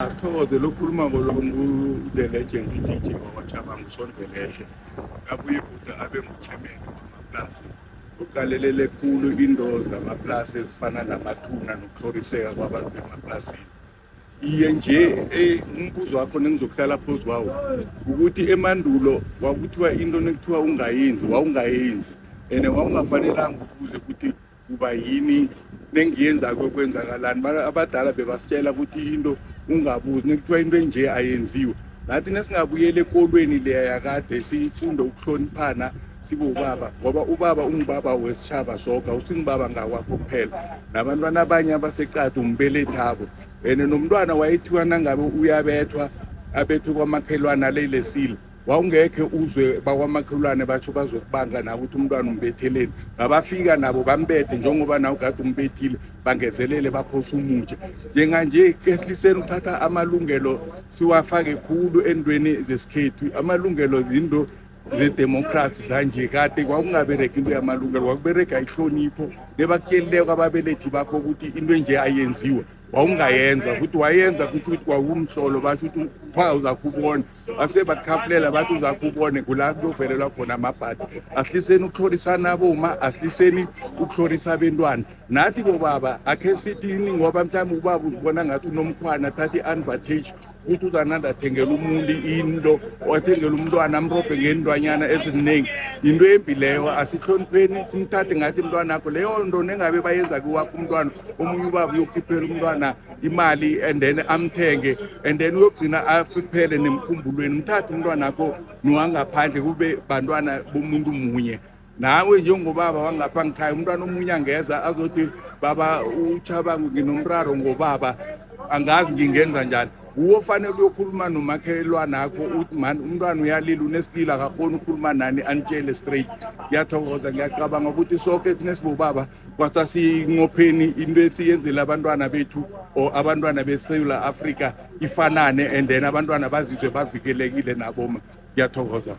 Asithokoze lokhuluma ngolongu-the legend uJJ wakwaChabangu uSondlelehle abuye godu abe nguchairman wamaplasi uqalelele khulu into zamaplasi ezifana namathuna nokuhloriseka kwabantu emaplasini. Iye nje umbuzo wakho nengizokuhlala phezu kwawo ukuthi emandulo kwakuthiwa into nekuthiwa ungayenzi wawungayenzi and wawungafanelanga ukuze ukuthi kuba yini nengiyenzako kwenzakalani. Abadala bebasitshela ukuthi into ungabuzi nekuthiwa into enje ayenziwe. Nathi nesingabuyela ekolweni leya yakade sifunde ukuhloniphana sibobaba, ngoba ubaba ungubaba wesitjhaba soke, awusingubaba ngakwakho kuphela, nabantwana abanye abaseqadi umbelethabo. And nomntwana wayethiwa nangabe uyabethwa abethwe kwamakhelwane alelesile, wawungekhe uzwe bakwamakhelwane batsho bazokubanga nawe ukuthi umntwana umbetheleni. Ngabafika nabo bambethe njengoba nawe kade umbethile, bangezelele baphose umutsha. Njenganje kesiliseni ukuthatha amalungelo siwafake khulu endweni zesikhethu. Amalungelo zinto zedemokhrasi zanje, kade kwakungaberegi into yamalungelo, kwakuberega ihlonipho. Nebakutshelileko ababelethi bakho ukuthi into enje ayenziwa, wawungayenza. Ukuthi wayenza kutho ukuthi kwakumhlolo, basho ukuthi pha uzakho ubona, base bakukhafulela bathi uzakho ubone kula kuyovelelwa khona amabhadi. Asihliseni ukuhlorisana aboma, asihliseni ukuhlorisa abentwana. Nathi bobaba akhe sithini, ngoba mhlawumbe ubaba uzibona ngathi unomkhwana, athatha i-advantage ukuthi uzananda athengela umuntu into, athengela umntwana, amrobhe ngeentwanyana eziningi. Into embi leyo. Asihlonipheni, simthathe ngathi mntwana akho. Leyo nto nengabe bayenza kuwakho umntwana, omunye ubaba uyokhiphela umntwana imali and then amthenge and then uyogcina afiphele nemkhumbulweni. Mthathe umntwana akho nowangaphandle kube bantwana bomuntu munye. Nawe njengobaba wangapha ngikhaya, umntwana omunye angeza azothi, "Baba uChabangu, nginomraro ngobaba, angazi ngingenza njani." Uwo fanele uyokhuluma nomakhelwane akho uthi, "Mani, umntwana uyalila, unesililo, akakhoni ukukhuluma nani," anitshele straight. Ngiyathokoza. Ngiyacabanga ukuthi soke sinesibobaba kwasasinqopheni into esiyenzela abantwana bethu or abantwana beSewula Afrika ifanane, and then abantwana bazizwe bavikelekile naboma. Ngiyathokoza.